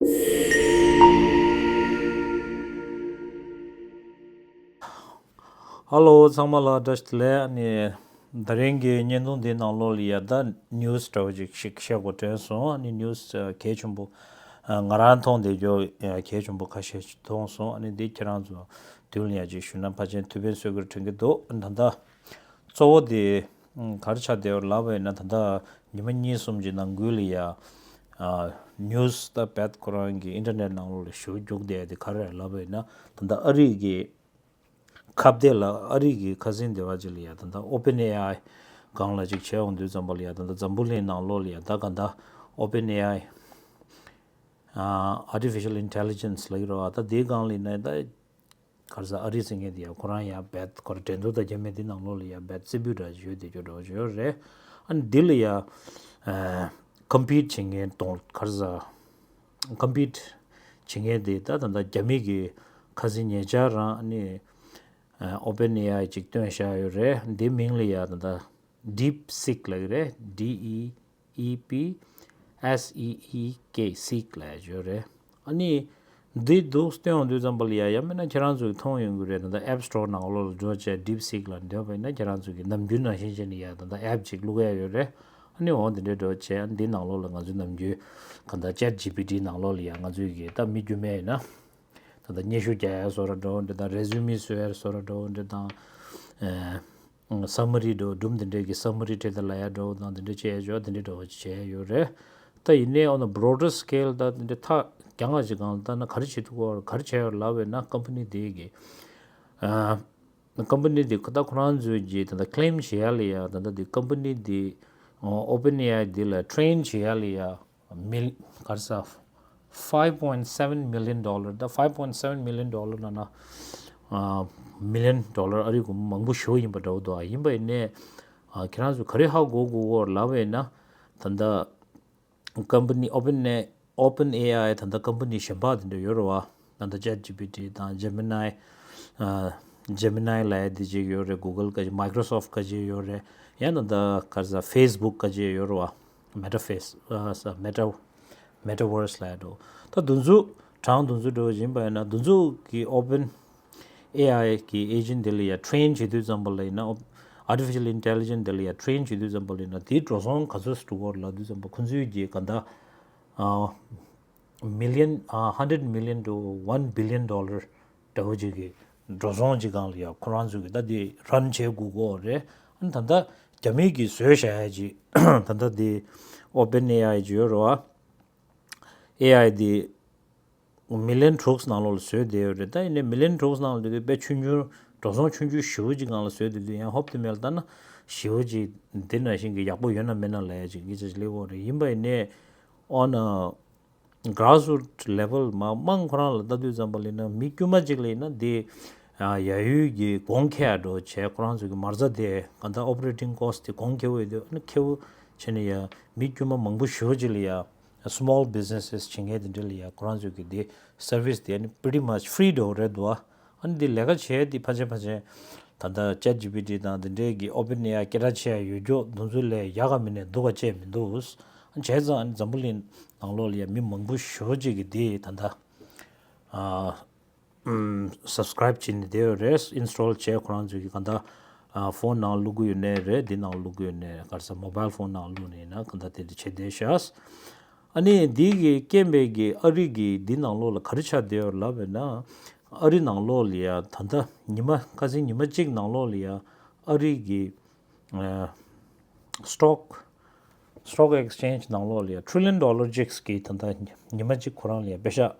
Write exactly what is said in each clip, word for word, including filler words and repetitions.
ཧ་ལོ། ཚང་མ་ལ་བཀྲ་ཤིས་བདེ་ལེགས། ཨ་ནི་ད་རིང་གི་བརྙན་ཐུང་འདིའི་ནང་ལོགས་ལ་ཡ་ད་ནིའུ་སི་འདྲ་བོ་ཅིག་ཞིག་བཤད་དགོས་དྲན་སོང་། ཨ་ནི་ནིའུ་སི་གལ་ཆེན་པོ་ང་རང་མཐོང་བསྡད་རྒྱུ་གལ་ཆེན་པོ་ཁ་ཤས་ཤིག་མཐོང་སོང་། ཨ་ནི་འདི་ཁྱེད་རང་ཚོ་མདུན་ལ་ཡ་ཅིག་ཞུས་ན་ཕལ་ཆེར་ཐུགས་ཕན་གསོས་ཀྱི་རེད་དྲན་གྱི་འདུག་ད་ལྟ་གཙོ་བོ་དེ་ག་རེ་ཆགས་བསྡད་ཡོད་ལབ་པ་ཡིན་ན། ད་ལྟ་ཉི་མ་གཉིས་གསུམ་གྱི་ནང་ཁུལ་ལ་ཡ་ནིའུ་སི་ད་རྦད་ཁོ་རང་གི་ཨིན་ཊར་ནེཊ་ནང་ལོགས་ལ་ཞེ་པོ་རྒྱུག་བསྡད་ཡ་དེ་ག་རེ་རེད་ལབ་པ་ཡིན་ན། ད་ལྟ་ཨ་རི་གི་ཁ་གཏད་ལ་ཨ་རི་གི་ཁ་སང་སྡེ་བ་ཅིག་ལ་ཡ་ད་ལྟ་ཨོ་པན་ཨེ་ཨའི་སྒང་ལ་ཅིག་བྱས་ཡོང་དུས་ཙམ་པ་ལ་ཡ་ད་ལྟ་འཛམ་བུ་གླིང་ནང་ལོགས་ལ་ཡ་ད་ག་ད་ཨོ་པན་ཨེ་ཨའི་ཨ་ཊི་ཕི་ཤལ་ཨིན་ཊེ་ལི་ཇེན་སི་ལབ་ཀྱི་རེད་བ། ད་དེའི་སྒང་ལ་ཡིན་ན་ད་ག་རེ་ཟེར། ཨ་རི་ཟེར་མཁན་དེ་ཡ་ཁོ་རང་ཡ་རྦད་ཁོ་རང་འགྲན་བསྡུར་དང་རྒྱབ་མེད་དེ་ནང་ལོགས་ལ་ཡ་རྦད་རྩེ་ཕུད་འདྲ་ཞིག་ཡོད་དེ་ཅོ་འདྲ་བོ་ཅིག་ཡོད་རེད། ཨ་ནི་འདི་ལ་ཡ་ཨ་ཀམ་པིཊ་བྱེད་མཁན་དང་ག་རེ་ཟེར། ཀམ་པིཊ་བྱེད་མཁན་དེ་ད་ད་ལྟ་རྒྱ་མི་གི་ཁ་སང་ཉེ་ཆར་རང་ཨ་ནི་ཨོ་པན་ཨེ་ཨའི་ཅིག་བཏོན་བཞག་ཡོད་རེད། འདི་མིང་ལ་ཡ་ད་ལྟ་ཌིབ་སིག་ལབ་ཀྱི་རེད། ཌི་ཨི་ཨི་པི་ཨེས་ཨི་ཨི་ཀེ་སིག་ལབ་ཡ་ཅིག་ཡོད་རེད། ཨ་ནི་འདི་འདུག་སྟོན་ཡོང་དུས་ཙམ་པ་ལ་ཡ་ཡང་མིན་ན་ཁྱེད་རང་ཚོས་མཐོང་ཡོང་གི་རེད། ད་ལྟ་ཨེབ་སི་ཊོར་ནང་ལོགས་ལ་འགྲོ་བྱས་ཌིབ་སིག་ལ་འདོན་པ་ཡིན་ན་ཁྱེད་རང་ཚོ་གི་ནམ་རྒྱུན་ནང་བཞིན་བྱས་ནས་ཡ་ད་ལྟ་ཨེབ་ཅིག་བླུག་ཡ་ཡོད་རེད། ཨ་ནི་འོ་འདི་འདྲའི་འགྲོ་བྱས་འདི་ནང་ལོགས་ལ་ང་ཚོའི་ནམ་རྒྱུན་ག་ད་ཅེཊ་ཇི་པི་ཊི་ནང་ལོགས་ལ་ཡ་ང་ཚོའི་གི་ད་མི་རྒྱུས་མེད་ཡིན་ན། ད་ལྟ་སྙན་ཞུ་རྒྱག་ཡ་བཟོ་འདྲ་འདྲ་བོ་འདྲ་དང་། རེ་ཟུ་མི་བཟོ་ཡ་བཟོ་འདྲ་འདྲ་བོ་འདྲ་དང་། ཨེ་སམ་མ་རི་འདྲ་བོ། སྒྲུང་འདི་འདྲའི་གི་སམ་མ་རི་འབྲི་ད་ལབ་ཡ་འདྲ་བོ་དང་། འདི་འདྲ་བྱས་ཡ་འདི་འདྲ་འདྲ་བོ་བྱས་ཡོད་རེད། ད་ཡིན་ནའི་on a broader scale ད་འདི་འདྲ་ཐག་རྒྱང་ང་ཞིག་སྒང་ལ་ལྟ་ན་ག་རེ་བྱེད་ཐུབ་ཀྱི་ཡོད། ག་རེ་བྱས་ཡོད་ལབ་པ་ཡིན་ན། ཀམ་པ་ནི་དེ་གི་ཨ་ཀམ་པ་ནི་དེ་ད་ཁོ་རང་ཚོས་ཀྱི་ད་ལྟ་ཀི་ལེམ་བྱེད་ཡ་ལ་ཡ། ད་ལྟ་དེ་ཀམ་པ་ནི་དེ་ཨོ་པན་ཨེ་ཨའི་དེ་ལ་ཊེན་བྱེད་ཡ་ལ་ཡ། མིལ་ག་རེ་ཟེར། five point seven million dollar ད་five point seven million dollar ལབ་ན་ཨ་མི་ལི་ཡོན་ཌོ་ལར་ཨ་རིའི་སྒོར་མོ་མང་པོ་ཞེ་པོ་ཡིན་པ་འདྲ་བོ་འདུག་ཨ་ཡིན་པ་ཡིན་ནའི་ཨ་ཁྱེད་རང་ཚོས་ག་རེ་ཧ་གོ་དགོས་ཀྱི་ཡོད་ལབ་པ་ཡིན་ན། ད་ལྟ་ཀམ་པ་ནི་ཨོ་པན་ཨེ་ཨོ་པན་ཨེ་ཨའི་ད་ལྟ་ཀམ་པ་ནི་གཞན་པ་དེ་འདྲ་ཡོད་རེད་བ། ད་ལྟ་ཅེཊ་ཇི་པི་ཊི་དང་ཇེ་མི་ནའི། ཨ་ཇེ་མི་ནའི་ལབ་ཡ་དེ་ཅིག་ཡོད་རེད། གུ་གལ་ག་ཅིག་མའི་ཀྲོ་སོཕ་ག་ཅིག་ཡོད་རེད། ཡང་ད་ལྟ་ག་རེ་ཟེར་ཕེ་སི་བུག་ག་ཅིག་ཡོད་རེད་བ། མེ་ཊ་ཕེ་སི་ཨ་ས་མེ་ཊ་མེ་ཊ་ཝར་སི་ལབ་ཡ་འདྲ་བོ། ད་དེ་ཚོ་གྲངས་དེ་ཚོ་འདྲ་བོ་ཡིན་པ་ཡིན་ན། དེ་ཚོ་གི་ཨོ་པན་ཨེ་ཨའི་གི་ཨེ་ཇེན་ཊི་དེ་ལ་ཡ་ཊེན་བྱེད་དུས་ཙམ་པ་ལ་ཡིན་ན། ཨོ་ཨར་ཊི་ཕི་ཤལ་ཨིན་ཊེ་ལི་ཇེན་སི་དེ་ལ་ཡ་ཊེན་བྱེད་དུས་ཙམ་པ་ལ་ཡིན་ན། དེའི་འགྲོ་སོང་ག་ཚོད་ཞིག་འགྲོ་གི་ཡོད་རེད་ལབ་དུས་ཙམ་པ། ཁོ་ཚོའི་གི་ག་ད་ཨ་མི་ལི་ཡོན་ཨ་hundred million to one billion dollar འདྲ་བོ་ཅིག་གི་འགྲོ་སོང་ཅིག་སྒང་ལ་ཡ་ཁོ་རང་ཚོས་གི་ད་དེ་རན་བྱེད་དགོས་ཀྱི་ཡོད་རེད། ཨ་ནི་ད་ལྟ་རྒྱ་མི་གིས་བཟོས་བཞག་ཡ་ཅིག་ད་ལྟ་དེ་ཨོ་པན་ཨེ་ཨའི་ཅིག་ཡོད་རེད་བ། ཨེ་ཨའི་དེ་མི་ལི་ཡོན་དྲུག་ནང་ལོགས་ལ་བཟོས་བསྡད་ཡོད་རེད། ད་ཡིན་ནའི་མི་ལི་ཡོན་དྲུག་ནང་ལ་དེ་དུས་དཔེ་ཆུང་ཆུང་འགྲོ་སོང་ཆུང་ཆུང་ཞེ་པོ་ཅིག་སྒང་ལ་བཟོས་བསྡད་དུས། ཡང་ཧོབ་ཏེ་མེད་ལ་ལྟ་ན་ཞེ་པོ་ཅིག་འདི་ནང་བཞིན་གི་ཡག་པོ་ཡོད་ན་མེད་ན་ལབ་ཡ་ཅིག་སྐད་ཆ་ཅིག་སླེབས་ཀྱི་ཡོད་རེད། ཡིན་པ་ཡིན་ནའི་on a grassroots level མ་མང་ཁོ་རང་ལ་ལྟ་དུས་ཙམ་པ་ལ་ཡིན་ན། མི་དཀྱུས་མ་ཅིག་ལ་ཡིན་ན་དེ་ཨ་ཡ་ཡུལ་གྱི་གོང་ཁེ་ཡ་འགྲོ་བྱས། ཁོ་རང་ཚོ་གི་མ་རྩ་དེ་ག་ད་ཨོ་པ་རེ་ཊིང་ཀོ་སི་ཊི་དེ་གོང་ཁེ་པོ་ཡོད་དུས། ཨ་ནི་ཁེ་པོ་བྱས་ནས་ཡ་མི་དཀྱུས་མ་མང་པོ་ཞེ་པོ་ཅིག་ལ་ཡ། སི་མོལ་བི་ཛི་ནེ་སེ་སི་བྱེད་མཁན་དེ་འདྲ་ལ་ཡ་ཁོ་རང་ཚོ་གི་དེ་སར་བི་སི་དེ་ཨ་ནི་pretty much free འདྲ་བོ་རེད་འདུག་ཨ། ཨ་ནི་དེ་ལས་ཀ་བྱས་དེ་ཕལ་ཆེར་ཕལ་ཆེར་ད་ལྟ་ཅེཊ་ཇི་པི་ཊི་དང་དེ་འདྲའི་གི་ཨོ་པན་ཨེ་ཨའི་སྐད་གྲགས་ཆེ་ཡ་ཡོད་རྒྱུ་དེ་ཚོ་ལས་ཡག་ག་མིན་ནས་སྡུག་ག་ཅིག་མི་འདུག་བྱས་ཙང་ཨ་ནི་འཛམ་བུ་གླིང་ནང་ལོགས་ལ་ཡ་མི་མང་པོ་ཞེ་པོ་ཅིག་གིས་དེ་ད་ལྟ་ཨ་ཨམ་སབ་སི་ཀ་རའིབ་བྱས་ནས་བསྡད་ཡོད་རེད། ཨིན་སི་ཊོལ་བྱས་ཁོ་རང་ཚོས་གི་ག་ད་ཨ་ཕོན་ནང་བླུག་གི་ཡོད་ནའི་རེད། འདི་ནང་བླུག་གི་ཡོད་ནའི་ག་རེ་ཟེར་མོ་བྷའིལ་ཕོན་ནང་བླུག་ནའི་ཡིན་ན་ག་ད་དེ་འདྲ་བྱས་བསྡད་ཤག་ཨ་ནི་འདི་གི་རྐྱེན་པས་གི་ཨ་རི་གི་འདི་ནང་ལོགས་ལ་ག་རེ་ཆགས་བསྡད་ཡོད་ལབ་པ་ཡིན་ན། ཨ་རི་ནང་ལོགས་ལ་ཡ་ད་ལྟ་ཉི་མ་ཁ་སང་ཉི་མ་གཅིག་ནང་ལོགས་ལ་ཡ་ཨ་རི་གི་ཨ་སི་ཊོག་སི་ཊོག་ཨེག་སི་ཅེན་ཇི་ནང་ལོགས་ལ་ཡ་ཊི་རི་ལི་ཡོན་ཌོ་ལར་ཅིག་གི་ད་ལྟ་ཉི་མ་གཅིག་ཁོ་རང་ལ་ཡ་པེ་ཤག་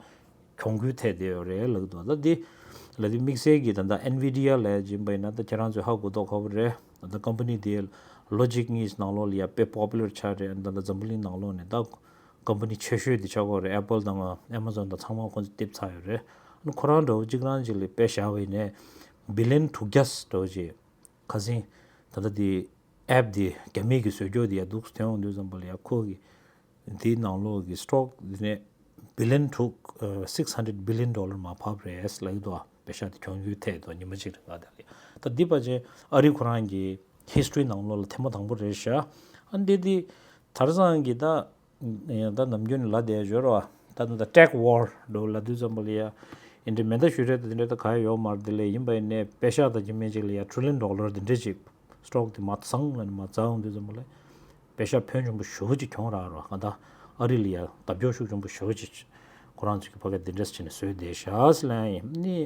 གྱོང་གུད་ཐེབས་བསྡད་ཡོད་རེད་ལབ་འདུག་ད་འདི་ལ་དེ་དམིགས་བསལ་གྱི་ད་ལྟ་ཨེན་བི་ཌི་ཡ་ལབ་ཡ་ཅིག་ཡིན་པ་ཡིན་ན། ད་ཁྱེད་རང་ཚོས་ཧ་གོ་མདོག་ཁ་པོ་རེད། ད་ལྟ་ཀམ་པ་ནི་དེ་ལོ་གཅིག་གཉིས་ནང་ལོགས་ལ་ཡ་དཔེ་པོ་པུ་ལར་ཆགས་རེད། ད་ལྟ་འཛམ་བུ་གླིང་ནང་ལོགས་ནས་ད་ཀམ་པ་ནི་ཆེ་ཤོས་དེ་ཆགས་ཀྱི་ཡོད་རེད། ཨེ་པལ་དང་ཨེ་མ་ཛོན་དང་ཚང་མ་ཁོ་ཚོ་རྡིབ་ཚར་ཡོད་རེད། ཨ་ནི་ཁོ་རང་འདྲ་བོ་གཅིག་རང་གཅིག་ལ་དཔེ་བཞག་པ་ཡིན་ནའི་བི་ལི་ཡོན་དྲུག་བརྒྱ་འདྲ་བོ་ཅིག་ཁ་སང་ད་ལྟ་དེ་ཨེབ་དེ་རྒྱ་མི་གིས་བཟོས་རྒྱུ་དེ་ཡ་འདུག་སེ་ཐོན་ཡོང་དུས་ཙམ་པ་ལ་ཡ་ཁོ་གི་དེའི་ནང་ལོགས་ཀྱི་སི་ཊོག་དེ་ནས་བི་ལི་ཡོན་དྲུག་ཨ་སིག་ཧན་ཌེ་རེཌ་བི་ལི་ཡོན་ཌོ་ལར་མར་བབས་རེད་ལབ་ཀྱི་འདུག་ཨ། པེ་ཤག་དེ་གྱོང་གུད་ཐེབས་འདུག་ཉི་མ་གཅིག་རིང་ག་དེ་ལ། ད་འདི་ཕལ་ཆེར་ཨ་རི་ཁོ་རང་གི་ཧིས་ཊོ་རི་ནང་ལོགས་ལ་ཐེངས་མ་དང་པོ་རེད་ཤག་ཨ་འདི་དེ་དེང་སང་གི་ད་ཡང་ད་ནམ་རྒྱུན་ལབ་བསྡད་ཡོད་རེད་བ། ད་ད་ད་tech war འགྲོ་ལབ་དུས་ཙམ་པ་ལ་ཡ་ཨིན་དྲི་མེ་མདའ་གཞུ་རེད་ད་དེ་འདྲ་ད་ག་ཡོད་མ་རེད། དེ་ལས་ཡིན་པ་ཡིན་ནའི་པེ་ཤག་དང་རྒྱ་མི་གཅིག་ལ་ཡ་trillion dollar དེ་འདྲ་ཅིག་stock དེ་མ་ཚང་ལ་ནི་མ་ཚང་དུས་ཙམ་པ་ལ་པེ་ཤག་ཕོན་ཆེན་པོ་ཞེ་པོ་ཅིག་གྱོང་རག་རོགས་ག་ད་ཨ་རི་ལ་ཡ་བརྡབ་སྐྱོར་ཤུགས་ཆེན་པོ་ཞེ་པོ་ཅིག་ཁོ་རང་ཚོ་གི་ཕ་གི་དེ་འདྲ་ཅིག་ནས་བཟོས་བསྡད་ཤག་ཟེར་ལབ་ཡིན་ནི།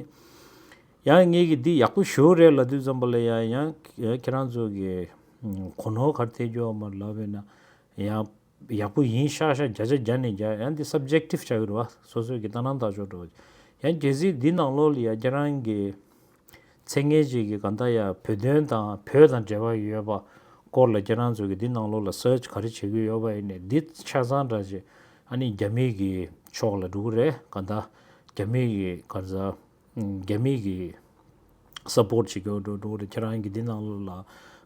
ཡང་ངེད་ཀྱི་འདི་ཡག་པོ་ཞེ་པོ་རེད་ལབ་དུས་ཙམ་པ་ལ་ཡ་ཡང་ཁྱེད་རང་ཚོ་གི་གོ་ནོར་ག་རེ་ཐེབས་རྒྱུ་ཡོད་མ་རེད་ལབ་པས་ན་ཡང་། ཡག་པོ་ཡིན་ཤག་ཤག་བརྒྱ་ཆ་བརྒྱ་ནས་བརྒྱ་ཡང་འདི་subjective ཆགས་ཀྱི་རེད་བ། སོ་སོའི་གི་ལྟ་སྣང་ལྟ་ཕྱོགས་འགྲོ་ཡང་གལ་སྲིད་འདི་ནང་ལོགས་ལ་ཡ་ཁྱེད་རང་གི་མཚན་སྙན་ཅིག་གི་གང་ལྟར་ཡ་བོད་དོན་དང་བོད་དང་འབྲེལ་བ་ཡོད་པ་སྐོར་ལ་ཁྱེད་རང་ཚོ་གི་འདི་ནང་ལོགས་ལ་research ག་རེ་བྱེད་ཀྱི་ཡོད་པ་ཡིན་ནའི་འདི་ཆ་ཚང་འདྲ་ཅིག་ཨ་ནི་རྒྱ་མི་གི་ཕྱོགས་ལ་འགྲོ་གི་རེད། གང་ལྟར་རྒྱ་མི་གི་ག་རེ་ཟ་རྒྱ་མི་གི་support བྱེད་ཀྱི་འགྲོ་འགྲོ་གི་རེད། ཁྱེད་རང་གི་འདི་ནང་ལོགས་ལ་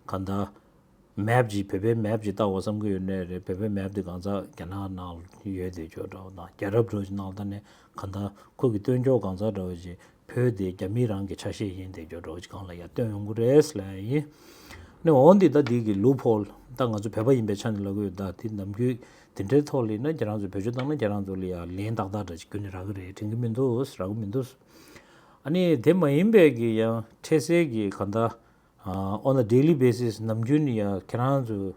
གང་ལྟར། map ཅིག་བོད་པའི་map ཅིག་ལྟ་བ་བསམ་གྱི་ཡོད་ནའི་རེད། བོད་པའི་map དེ་གང་ཟག་རྒྱ་ནག་ནང་ཡོད་དེ་ཅོག་འདྲ་བོ་དང་རྒྱལ་རབས་འདྲ་བོ་ཅིག་ནང་ལྟ་ནས་གང་ལྟར་ཁོ་གི་སྟོན་ཕྱོགས་གང་ཟག་འདྲ་བོ་ཅིག་བོད་དེ་རྒྱ་མི་རང་གི་ཆ་ཤས་ཡིན་དེ་ཅོག་འདྲ་བོ་ཅིག་གང་ལ་ཡ་སྟོན་ཡོང་གི་རེད་ཟེར་ལབ་ཡ་ཡིན། ནི་འོ་འདི་ད་འདི་གི་loophole ད་ང་ཚོ་བོད་པ་ཡིན་པའི་ཆ་ནས་ལབ་གི་ཡོད། ད་དེ་ནམ་རྒྱུན་དེ་འདྲའི་ཐོག་ལ་ཡིན་ན་ཁྱེད་རང་ཚོ་བེད་སྤྱོད་བཏང་ན་ཁྱེད་རང་ཚོ་ལ་ཡ་ལན་ཏག་ཏག་འདྲ་ཅིག་རྒྱུན་ནས་རག་གི་རེད་དྲན་གི་མི་འདུག་རག་གི་མི་འདུག་ཨ་ནི་དེ་མ་ཡིན་པའི་གི་ཡང་འཕྲལ་སེལ་གི་གང་ལྟར། ཨ། on a daily basis ནམ་རྒྱུན་ནི་ཡ་ཁྱེད་རང་ཚོའི་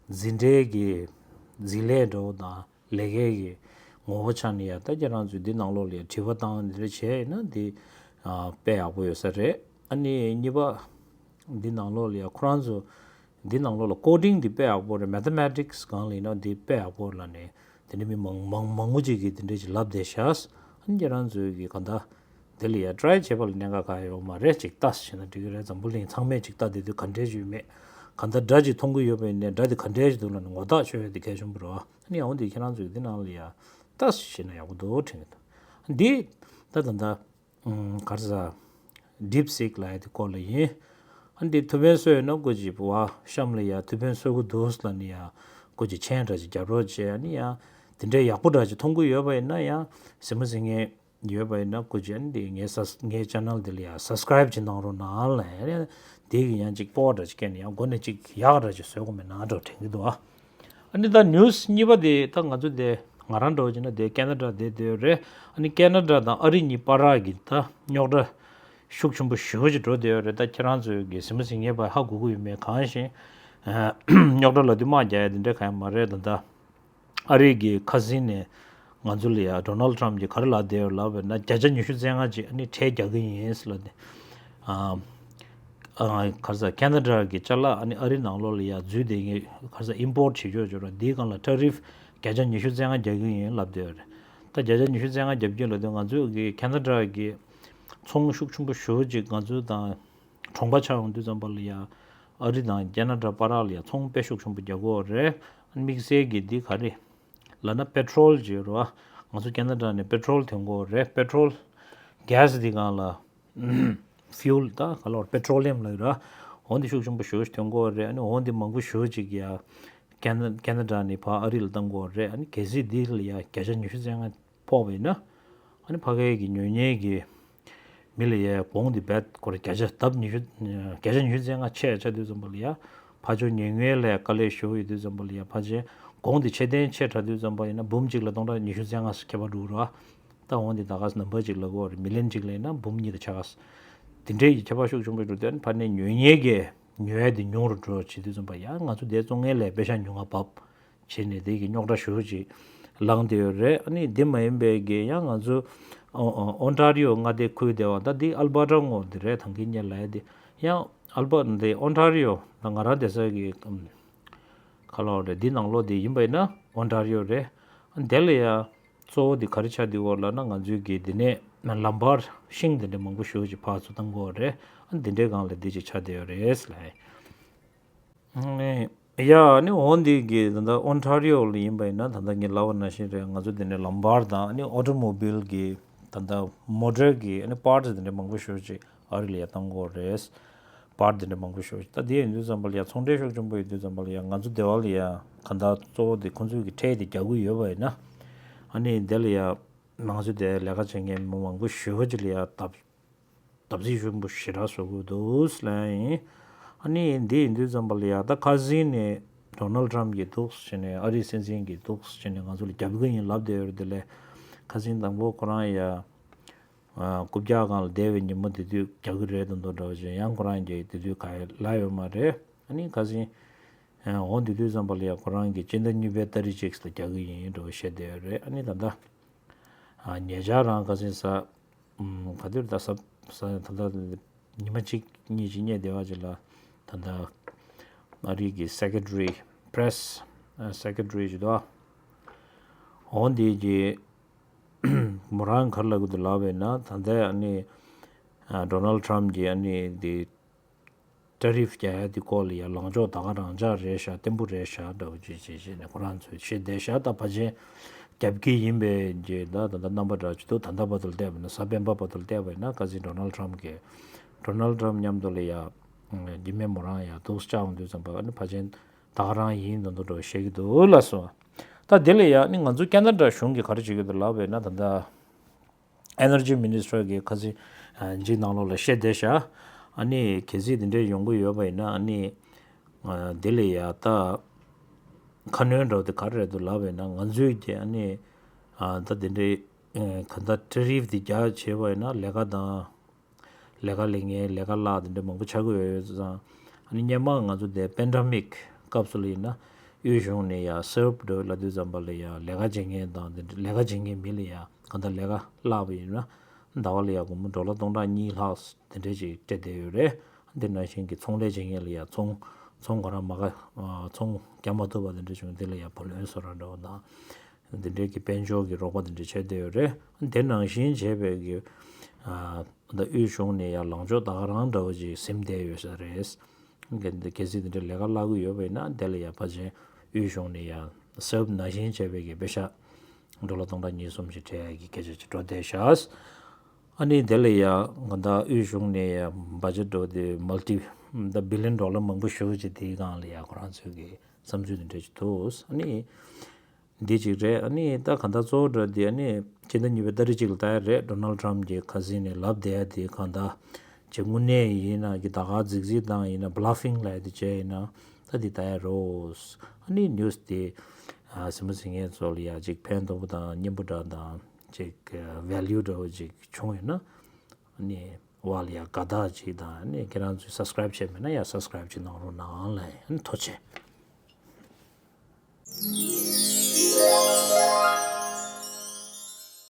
འཛིན་གྲྭའི་གི་འཛིན་ལས་འདྲ་བོ་དང་ལས་ཀའི་གི་ངོ་བོ་ཆ་ནས་ཡ་ད་ཁྱེད་རང་ཚོས་འདི་ནང་ལོགས་ལ་ཡ་དྲི་བ་བཏང་འདི་འདྲ་བྱས་ན་འདི་ཨ་དཔེ་ཡག་པོ་ཡོད་ས་རེད། ཨ་ནི་གཉིས་པ་འདི་ནང་ལོགས་ལ་ཡ་ཁོ་རང་ཚོ་འདི་ནང་ལོགས་ལ་coding འདི་དཔེ་ཡག་པོ་རེད། mathematics སྒང་ལ་ཡིན་ན་འདི་དཔེ་ཡག་པོ་ལབ་ནས་དེ་འདྲ་མི་མང་མང་མང་པོ་ཅིག་གིས་འདི་འདྲ་ཅིག་ལབ་བསྡད་ཤག་ཨ་ནི་ཁྱེད་རང་ཚོའི་གི་གང་ལྟར། དེ་ལ་ཡ་try བྱེད་པ་ལ་གནད་འགག་གང་ཡང་ཡོད་མ་རེད། ཅིག་ལྟ་ཞེ་ན་འགྲིག་གི་རེད། འཛམ་བུ་གླིང་ཚང་མས་ཅིག་ལྟ་བསྡད་དུས་ག་འདྲས་ཞིག་ཡོད་མེད། གང་ལྟར་སྒྲ་ཅིག་མཐོང་གི་ཡོད་པ་ཡིན་ནའི་སྒྲ་དེ་ག་འདྲས་ཞིག་འདུག་ལབ་ནས་ངོ་ཐག་ཆོད་ཡ་དེ་གལ་ཆེན་པོ་རེད་བ། ཨ་ནི་འོན་ཏེ་ཁྱེད་རང་ཚོས་འདི་ནང་ལ་ཡ་ལྟ་ཞེ་ན་ཡག་པོ་འདུག་དྲན་གི་འདུག་འདི་ད་ད་ད་ག་རེ་ཟ་DeepSeek ལབ་ཡ་དེ་སྐོར་ལ་ཡིན། ཨ་འདི་ཐུགས་ཕན་གསོས་ཡོད་ན་སྐུ་མཁྱེན་བ་གཤམ་ལ་ཡ་ཐུགས་ཕན་གསོས་ཀྱི་འདུག་ལབ་ནས་ཡ་སྐུ་མཁྱེན་མཆན་འདྲ་ཅིག་རྒྱབ་རོགས་བྱས། ཨ་ནི་ཡ་དེ་འདྲའི་ཡག་པོ་འདྲ་ཅིག་མཐོང་གི་ཡོད་པ་ཡིན་ན་ཡ་གཟིགས་མོ་གཟིགས་མཁན། ཡོད་པ་ཡིན་ན་སྐུ་མཁྱེན་འདི་ངའི་ས་ངའི་channel འདི་ལ་ཡ་subscribe ཅིག་གནང་རོགས་གནང་ལ་ཡ། འདི་གི་ཡང་ཅིག་སྤོ་འདྲ་ཅིག་སྐྱེས་ནས་ཡང་མགོ་ནས་ཅིག་ཡག་འདྲ་ཅིག་བཟོ་དགོས་མེད་ན་འགྲོ་དྲན་གི་འདུག་ཨ། ཨ་ནི་ད་news གཉིས་པ་དེ་ད་ང་ཚོ་དེ་ང་རང་འགྲོ་བྱས་ན་དེ་ཁེ་ན་ཌ་དེ་དེ་རེད། ཨ་ནི་ཁེ་ན་ཌ་དང་ཨ་རི་གཉིས་བར་གི་ད་རྙོག་དྲ་ཤུགས་ཆེན་པོ་ཞེ་པོ་ཅིག་འགྲོ་བསྡད་ཡོད་རེད། ད་ཁྱེད་རང་ཚོས་གི་གཟིགས་མོ་གཟིགས་མཁན་པ་ཧ་གོ་གི་ཡོད་མེད་གང་ཤེས། རྙོག་དྲ་ལབ་དུས་དམག་རྒྱག་ཡ་དེ་འདྲ་གང་ཡང་མ་རེད་ད་ད། ཨ་རི་གི་ཁ་སང་ནས་ང་ཚོ་ལ་ཡ་Donald Trump གྱིས་ག་རེ་ལབ་བསྡད་ཡོད་ལབ་པ་ན་བརྒྱ་ཆ་ཉི་ཤུ་རྩ་ལྔ་ཅིག་ཨ་ནི་ཁྲལ་རྒྱག་གི་ཡིན་ཟེར་ལབ་ནས། ཨ་ཨ་ག་རེ་ཟ་ཁེ་ན་ཌ་གི་ཅ་ལག་ཨ་ནི་ཨ་རི་ནང་ལོགས་ལ་ཡ་འཛུལ་བསྡད་མཁན་ག་རེ་ཟ་import བྱེད་ཆོག་ཆོག་ར་འདིའི་སྒང་ལ་tariff བརྒྱ་ཆ་ཉི་ཤུ་རྩ་ལྔ་རྒྱག་གི་ཡིན་ལབ་བསྡད་ཡོད་རེད། ད་བརྒྱ་ཆ་ཉི་ཤུ་རྩ་ལྔ་རྒྱབ་ཀྱི་ལབ་དུས་ང་ཚོ་གི་ཁེ་ན་ཌ་གི་ཚོང་ཤུགས་ཆེན་པོ་ཞེ་པོ་ཅིག་ང་ཚོ་དང་གྲོང་པ་ཆགས་ཡོང་དུས་ཙམ་པ་ལ་ཡ་ཨ་རི་དང་ཁེ་ན་ཌ་བར་ལ་ཡ་ཚོང་དཔེ་ཤུགས་ཆེན་པོ་རྒྱག་གི་ཡོད་རེད། དམིགས་བསལ་གྱི་འདི་ག་རེ་ལབ་ན་པེ་ཊོལ་ཅིག་ཡོད་རེད་བ། ང་ཚོ་ཁེ་ན་ཌ་ནས་པེ་ཊོལ་ཐོན་གྱི་ཡོད་རེད། པེ་ཊོལ་གྷེ་སི་འདི་སྒང་ལ་ཕིའུལ་ད་ག་ལབ་པེ་ཊོ་ལི་ཡམ་ལབ་ཡོད་རེད་བ། འོ་འདི་ཤུགས་ཆེན་པོ་ཞེ་པོ་ཞིག་ཐོན་གྱི་ཡོད་རེད། ཨ་ནི་འོ་འདི་མང་པོ་ཞེ་པོ་ཅིག་ཡ་ཁེ་ན་ཁེ་ན་ཌ་ནས་ཕར་ཨ་རི་ལ་བཏང་གི་ཡོད་རེད། ཨ་ནི་གལ་སྲིད་འདི་ལ་ཡ་བརྒྱ་ཆ་ཉི་ཤུ་རྩ་ལྔ་ཕོག་པ་ཡིན་ན། ཨ་ནི་ཕ་གའི་གི་ཉོ་མཁན་གི་མི་ལ་ཡ་གོང་དེ་བེད་ཁོ་ར་བརྒྱ་ཆ་ལྡབ་ཉི་ཤུ་བརྒྱ་ཆ་ཉི་ཤུ་རྩ་ལྔ་ཆད་ཆ་དུས་ཙམ་པ་ལ་ཡ་ཕར་ཕྱོགས་ཉོ་མཁན་ལ་ཡ་དཀའ་ལས་ཞེ་པོ་ཡོད་དུས་ཙམ་པ་ལ་ཡ་ཕལ་ཆེར་གོང་དེ་ཆེ་ལྡན་ཆེ་དྲགས་དུས་ཙམ་པ་ཡིན་ན་འབུམ་གཅིག་ལ་སྟོང་ཕྲག་ཉི་ཤུ་རྩ་ལྔ་ཁྱད་པར་འགྲོ་གི་རེད་བ། ད་འོང་དེ་ད་ག་ས་ནམ་བར་གཅིག་ལ་གོ་རེད། མི་ལན་གཅིག་ལ་ཡིན་ན་འབུམ་གཉིས་དང་ཕྱེད་ཀ་དེ་འདྲའི་གི་ཁྱད་པར་ཤུགས་ཆེན་པོ་འགྲོ་དུས་ཨ་ནི་ཕར་ནས་ཉོ་མཁན་གི་ཉོ་ཡ་དེ་ཉུང་རུ་འགྲོ་བྱེད་དུས་ཙམ་པ་ཡ་ང་ཚོ་དེ་བཙོང་མཁན་ལ་ཡ་པེ་ཤག་ཉུང་ང་བབས། བྱས་ནས་དེ་གི་རྙོག་དྲ་ཞེ་པོ་ཅིག་ལངས་བསྡད་ཡོད་རེད། ཨ་ནི་འདི་མ་ཡིན་པའི་གི་ཡང་ང་ཚོ་ཨོ་ཨོ་ཨོན་ཊ་རི་ཡོ་མངའ་སྡེ་ཁུལ་དེ་བ་ད་འདི་ཨལ་བྷར་ཊ་ངོས་འདི་རེད། ད་གིན་ངས་ལབ་ཡ་དེ་ཡང་ཨལ་བྷར་འདི་ཨོན་ཊ་རི་ཡོ་ད་ང་རང་བསྡད་ས་གི་ཁ་ལོ་རེད། འདི་ནང་ལོགས་འདི་ཡིན་པ་ཡིན་ན་ཨོན་ཊ་རི་ཡོ་རེད། ཨ་ནི་དེ་ལ་ཡ་གཙོ་བོ་འདི་ག་རེ་ཆགས་འདུག་གོ་ལབ་ན་ང་ཚོའི་གི་འདི་ནས་ལམ་བར་ཤིང་འདི་འདྲ་མང་པོ་ཞེ་པོ་ཅིག་ཕར་ཚུར་བཏང་གི་ཡོད་རེད། ཨ་ནི་འདི་འདྲའི་སྒང་ལ་འདི་ཅིག་ཆགས་བསྡད་ཡོད་རེད་ལབ་ཡ། ཡ་ནི་འོ་འདི་གི་ད་ལྟ་ཨོན་ཊ་རི་ཡོ་ལ་ཡིན་པ་ཡིན་ན་ད་ལྟ་ངས་ལབ་པ་ནང་བཞིན་རེད། ང་ཚོ་འདི་ནས་ལམ་བར་དང་ཨ་ནི་ཨོ་ཊོ་མོ་བིལ་གི་ད་ལྟ་མོ་ཊར་གི་ཨ་ནི་པར་ཊི་འདི་འདྲ་མང་པོ་ཞེ་པོ་ཅིག་ཨ་རི་ལ་ཡ་བཏང་གི་ཡོད་རེད། པར་ཊི་འདི་འདྲ་མང་པོ་ཞེ་པོ་ཅིག་ད་དེ་ཡིན་དུས་ཙམ་པ་ལ་ཡ་ཚོང་འབྲེལ་ཤུགས་ཆེན་པོ་ཡོད་དུས་ཙམ་པ་ལ་ཡ་ང་ཚོ་སྡེ་བ་ལ་ཡ་གང་ལྟར་གཙོ་བོ་དེ་ཁོང་ཚོའི་གི་ཁྲལ་དེ་རྒྱག་གི་ཡོད་པ་ཡིན་ན་ཨ་ནི་འདི་ལ་ཡ་ང་ཚོ་དེ་ལས་ཀ་བྱེད་མཁན་མི་མང་པོ་ཞེ་པོ་ཅིག་ལ་ཡ་བརྡབ་བརྡབ་གསིག་ཆེན་པོ་ཞེ་དྲག་བཟོ་གི་འདུག་ལབ་ཡིན། ཨ་ནི་འདི་ཡིན་དུས་ཙམ་པ་ལ་ཡ་ད་ཁ་སང་ནས་ཌོ་ནལ་ཊམ་གྱིས་འདུག་ཟེར་ནས་ཨ་རིའི་སྲིད་འཛིན་གྱིས་འདུག་ཟེར་ནས་ང་ཚོ་ལ་རྒྱབ་ཀྱི་ཡིན་ལབ་བསྡད་ཡོད་རེད། དེ་ལས་ ཁ་སང་དང་པོ་ཁོ་རང་ཡ། ཨ། རྐུབ་བཀྱག་སྒང་ལ་བསྡད་པའི་ཉིན་མོ་དེ་དུས་རྒྱག་གི་རེད་དོན་དུ་འདྲ་བ་ཞིག་ཡང་ཁོ་རང་གིས་དེ་དུས་ག་ཡེ་ལབ་ཡོད་མ་རེད། ཨ་ནི་ཁ་སང་། ཨ། འོ་དེ་དུས་ཙམ་པ་ལ་ཡ་ཁོ་རང་གིས་སྤྱི་ཟླ་གཉིས་པའི་ཏ་རིག་གཅིག་ལ་རྒྱག་གི་ཡིན་འདྲ་བ་བཤད་བསྡད་ཡོད་རེད། ཨ་ནི་ད་ལྟ། ཨ། ཉེ་ཆར་རང་ཁ་སང་གཟའ། ཨམ། ག་དུས་ད་གཟའ། གཟའ། ད་ལྟ་ཉི་མ་གཅིག་གཉིས་ཅིག་བསྙད་བསྡད་པ་ཅིག་ལ། ད་ལྟ་ཨ་རི་གི་སེ་ཀེ་ཊ་རི། པི་རེ་སི། ཨ། སེ་ཀེ་ཊ་རི་ཅིག་འདུག་འོ་འདི་གིས་མོ་རང་ག་རེ་ལབ་ཀྱི་འདུག་ལབ་པ་ཡིན་ན། ད་ལྟའི་ཨ་ནི། ཨ། ཌོ་ནལ་ཌི་ཊརམ་གྱིས་ཨ་ནི་འདི་ཊེ་རིཕ་རྒྱག་ཡ་དེ་སྐོར་ལ་ཡ་ལངས་ཕྱོགས་ད་ག་རང་འཇགས་རེད་ཤག་བརྟན་པོ་རེད་ཤག་འདྲ་བོ་ཅིག་བྱས་བྱས་ནས་ཁོ་རང་ཚོས་བཤད་བསྡད་ཤག་ད་ཕལ་ཆེར་རྒྱབ་ཀྱི་ཡིན་པའི་རྗེས་ད་ད་ལྟ་རྣམ་པ་འདྲ་ཅིག་འདུག་ད་ལྟ་བར་དུ་ལ་བལྟས་པ་ཡིན་ན། གཟའ་སྤེན་པ་བར་དུ་ལ་བལྟས་པ་ཡིན་ན། ཁ་སང་ཌོ་ནལ་ཌི་ཊརམ་གྱིས། ཌོ་ནལ་ཌི་ཊརམ་མཉམ་དུ་ལ་ཡ་རྒྱུད་སྨད་མོ་རང་ཡ་འདུག་སེ་བཅར་ཡོང་དུས་ཙམ་པ། ཨ་ནི་ཕལ་ཆེར་ད་ག་རང་ཡིན་དོན་དུ་འདྲ་བོ་བཤད་ཀྱི་འདུག་ལབ་སོང་། ད་དེ་ལ་ཡ་ཨ་ནི་ང་ཚོ་ཁེ་ན་ཌ་གཞུང་གིས་ག་རེ་བྱེད་ཀྱི་འདུག་ལབ་པ་ཡིན་ན། ད་ལྟ་ཨེ་ནར་ཇི་མི་ནིས་ཊར་གྱིས་ཁ་སང་། ཨ། ཅིག་ནང་ལོགས་ལ་བཤད་བསྡད་ཤག་ཨ་ནི་གལ་སྲིད་དེ་འདྲའི་ཡོང་གི་ཡོད་པ་ཡིན་ན། ཨ་ནི། ཨ། དེ་ལ་ཡ་ད་ཁ་སྣོན་འདྲ་བོ་དེ་ག་རེ་རེད་འདུག་ལབ་པ་ཡིན་ན། ང་ཚོས་ཀྱི་ཨ་ནི། ཨ། ད་དེ་འདྲའི། ཨ། ག་ད་ཊེ་རིཕ་དེ་རྒྱག་བྱས་པ་ཡིན་ན། ལས་ཀ་དང་། ལས་ཀ་ལས་མཁན། ལས་ཀ་གླ་དེ་འདྲ་མང་པོ་ཆགས་ཀྱི་ཡོད་ཙང་། ཨ་ནི་སྔོན་མ་ང་ཚོ་དེ་པེན་ཌེ་མིག་སྐབས་སུ་ལ་ཡིན་ན། དབུས་གཞུང་ནས་ཡ་སེལཕ་འདྲ་བོ་ལབ་དུས་ཙམ་པ་ལ་ཡ་ལས་ཀ་བྱེད་མཁན་དང་དེ་འདྲ། ལས་ཀ་བྱེད་མཁན་མི་ལ་ཡ། གང་ལྟར་ལས་ཀ་བརླག་པ་ཡིན་ན། ཟླ་བ་ལ་ཡ་སྒོར་མོ་ཌོ་ལར་སྟོང་ཕྲག་གཉིས་ལྷག་དེ་འདྲས་ཅིག་སྤྲད་བསྡད་ཡོད་རེད། དེ་ནང་བཞིན་གྱི་ཚོང་ལས་བྱེད་མཁན་ལ་ཡ་ཚོང་། ཚོང་ཁོ་རང་མ་ག་ཨ། ཚོང་རྒྱག་མ་ཐུབ་པ་དེ་འདྲ་བྱུང་། དེ་ལ་ཡ་བུ་ལོན་བཟོ་ར་འདྲ་བོ་དང་། དེ་འདྲས་ཀྱི་དཔལ་འབྱོར་གྱི་རོགས་པ་དེ་འདྲས་བྱས་བསྡད་ཡོད་རེད། དེ་ནང་བཞིན་བྱས་པའི་གི། ཨ། ད་དབུས་གཞུང་ནས་ཡ་ལངས་ཕྱོགས་ད་ག་རང་འདྲ་བོ་ཅིག་ཟིན་བསྡད་ཡོད་ས་རེད། གལ་སྲིད་དེ་འདྲའི་ལས་ཀ་གླ་གི་ཡོད་པ་ཡིན་ན། དེ་ལ་ཡ་ཕལ་ཆེར་དབུས་གཞུང་ནས་ཡ་སེལཕ་ནང་བཞིན་བྱས་པའི་གི་པེ་ཤ་ཌོ་ལར་སྟོང་ཕྲག་གཉིས་གསུམ་ཞིག་སྤྲད་ཡ་གི་སྐད་ཆ་ཅིག་འགྲོ་བསྡད་ཤག་ཨ་ནི་དེ་ལ་ཡ་ང་ད་དབུས་གཞུང་ནས་ཡ་བ་ཇེཊ་འདྲ་བོ་དེ་མལ་ཊི། ད་བི་ལི་ཡོན་ཌོ་ལར་མང་པོ་ཞེ་པོ་ཅིག་དེའི་སྒང་ལ་ཡ་ཁོ་རང་ཚོས་གི་བསམ་ཚུལ་དེ་འདྲ་ཅིག་འདུག་ཨ་ནི། འདི་གཅིག་རེད། ཨ་ནི་ད་གང་ལྟར་གཙོ་བོ་འདྲ་འདི། ཨ་ནི་སྤྱི་ཟླ་གཉིས་པའི་ཏ་རིག་གཅིག་ལ་ལྟ་ཡ་རེད། ཌོ་ནལ་ཌི་ཊརམ་གྱིས་ཁ་སང་ནས་ལབ་བསྡད་ཡ་དེ་གང་ལྟར་ཅིག་དངོས་གནས་ཡིན་ན་གི་ད་ག་རྫིག་རྫིག་བཏང་ཡིན་ན། བྷ་ལ་ཕིང་ལབ་ཡ་དེ་བྱས་ཡིན་ན། ད་འདི་ལྟ་ཡ་རོགས། ཨ་ནི་ནིའུ་སི་དེ། ཨ། གཟིགས་མོ་གཟིགས་མཁན་ཚོ་ལ་ཡ་ཅིག་ཕན་ཐོགས་པོ་དང་སྙན་པོ་འདྲ་དང་ཅིག་ཝེ་ལིའུ་འདྲ་བོ་ཅིག་བྱུང་ཡོད་ན། ཨ་ནི་འོག་ལ་ཡ་དགའ་རྟགས་ཅིག་དང་། ཨ་ནི་ཁྱེད་རང་ཚོས་སབ་སི་ཀ་རེབ་བྱས་མེད་ན་ཡ་སབ་སི་ཀ་རེབ་ཅིག་གནང་རོགས་གནང་ལབ། ཨ་ནི་ཐུགས་རྗེ་ཆེ།